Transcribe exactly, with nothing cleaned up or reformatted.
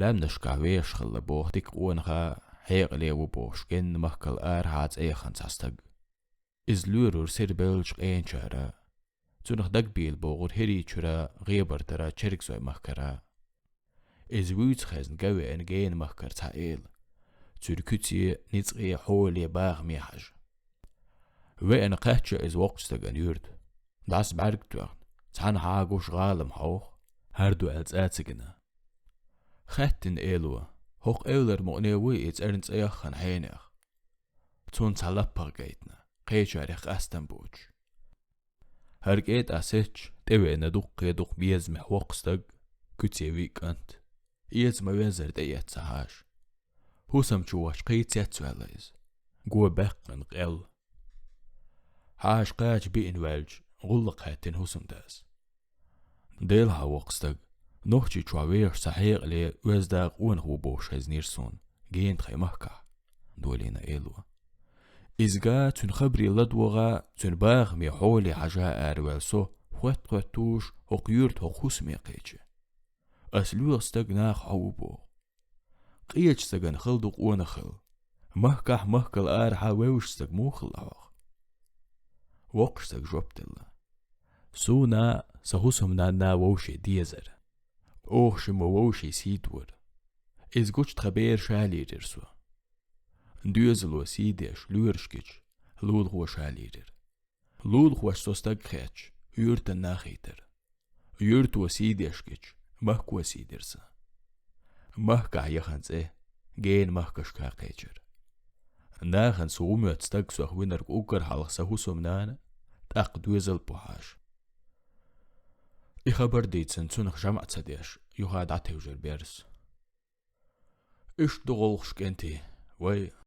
Лаьмнашкахь вехаш хилла боху дика къонаха хьекъале ву бохуш генна махкал арахьа цӀе яхана цхьа стаг. Иза лоьрура сира беллачу къеначара. Цунах дагабийла богӀура ХӀирийчуьра, ГӀебартара, Чергазой махкара. Иза вуьйцу хезна ган веана гена махкара цхьа эла. Цуьра куьце, ницкъе, хьоле, бахаме хьажа. Веана кхаьчча иза воккхачу стагана юьрта. ДӀаса бӀаьрг тоьхна, цхьаьна хьагуш гӀалам хьовха, хӀара ду аьлла цӀа ца гина. Хаьттина эло, хӀокху эвлара мукъане вуй и цӀерна цӀе яххана хьенех. Цунна цхьа лаппагӀа гайтина, кхечарех къастам боцуш. ХӀара кӀетӀа сецча, тӀевеана дуккхе дукха безамехь воккха стаг, куьце виъ кӀант. Эца ма-веззара тӀеэцна хьаша. ХӀусам чу вахча кхин цецваьлла иза. Го баьккхина къел. Хьаша кхача биъна ваьлча, гӀуллакх хаьттина хӀусамдас. Делахьа воккха стаг, Нохчийчохь вехаш цхьа хьекъале оьзда къонах ву бохуш хезнера суна, гена тхайн махкахь, долийна эло. Иза га цуьнан хабаре ладогӀа, цуьнан бахаме хьоле хьажа араваьлла со, хоьтту-хоьттуш хӀокху юьрта хӀокху хӀусаме кхечи. Ас лоьху стаг наха хьо ву боху. Къечу стагана хала ду къонах хила. Махкахь, махкал арахьа вевзаш стаг муха хилла хьох? Воккхачу стага жоп делла. Суна сан хӀусамнанна вовше дезара. Оха шимма вовше сий дора. Иза гучу тхан бер ша лийрира со. Доьзало сий деш, лоьраш гича, лулахо ша лийрира. Лулахоша со стаг хетча, юьртан нах хийтара. Юьрто сий деш гича, махко сий дира сан. Махкахь яхана цӀе, гена махкашка кхечира. Нахана со ву моьтту стаг сох винарг уггар хьалха сан хӀусамнана, тӀаккха доьзал а бу хьаша. И хабар дийцина цунах жамӀ ца деш, юха дӀатевжира берс. Иштта ду гӀуллакхаш, кӀентий, вай